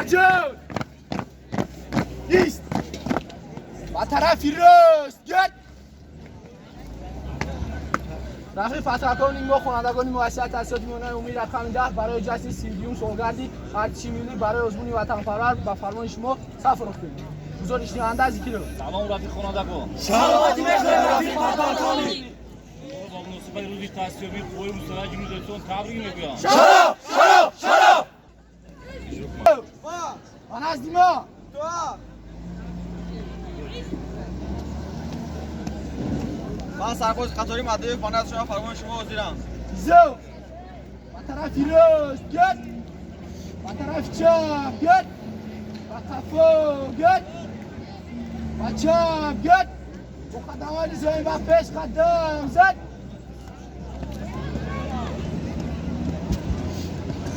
بچه ایست و طرفی راست گد رفیق فتحکان ما خوانندگان مؤسسه تحصیلات میانه عمومی رقم 10 برای جشن 32 سالگردی ارتش ملی برای آزمون وطنپرور به فرمان شما صف رفتیم. گزارش دهنده ذکر. سلام رفیق خوانندگان. سلامتی میخوایم رفیق فتحکانی. با مناسبت روز تاسیابی قوای مسلح جمهوری اسلامی تبریک میگویم. شرف شرف شرف. من از دیما. من سرباز قطاری مدعی خانه از شما فرمان شما حاضرم. زو و طرف راست گد و طرف چپ گد و قفا گد و چپ گد و قدمان زمین و پیش قدم زد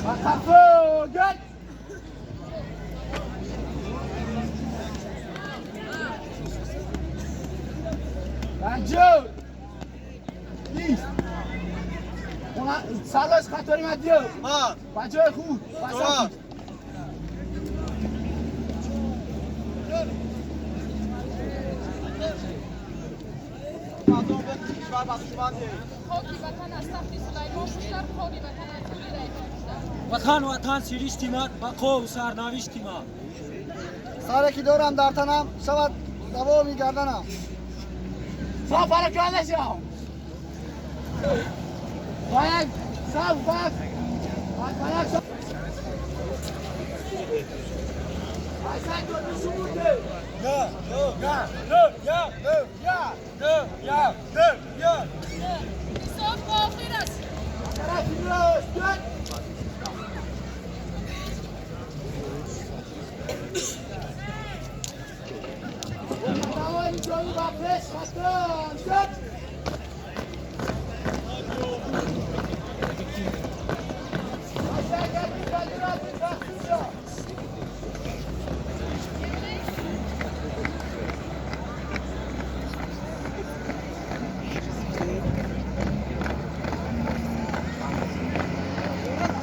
و قفا گد پنجم نیست سرباز خطاری مدیو بچه های خوب بسید خاکی وطن از تخت سلیمان خوشتر، خاکی وطن از گل ریحان خوشتر. وطن وطن سرشتی من، بقا و سرنوشتی من. سره که دارم در تنم شود دوامی گردنم. صاف حرکت نشو. باید صاف باید باید صاف. نه نه نه نه نه نه نه نه نه. صاف با آخر است. طرف راست گد. جایی و پیش قدم زد.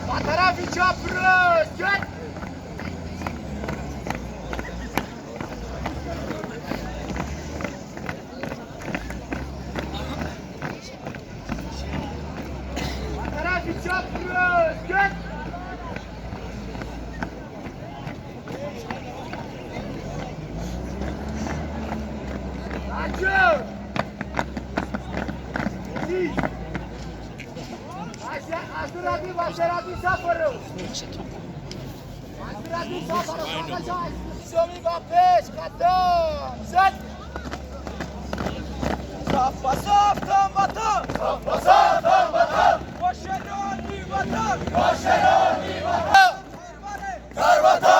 و طرف چپ راست گد. در وطن.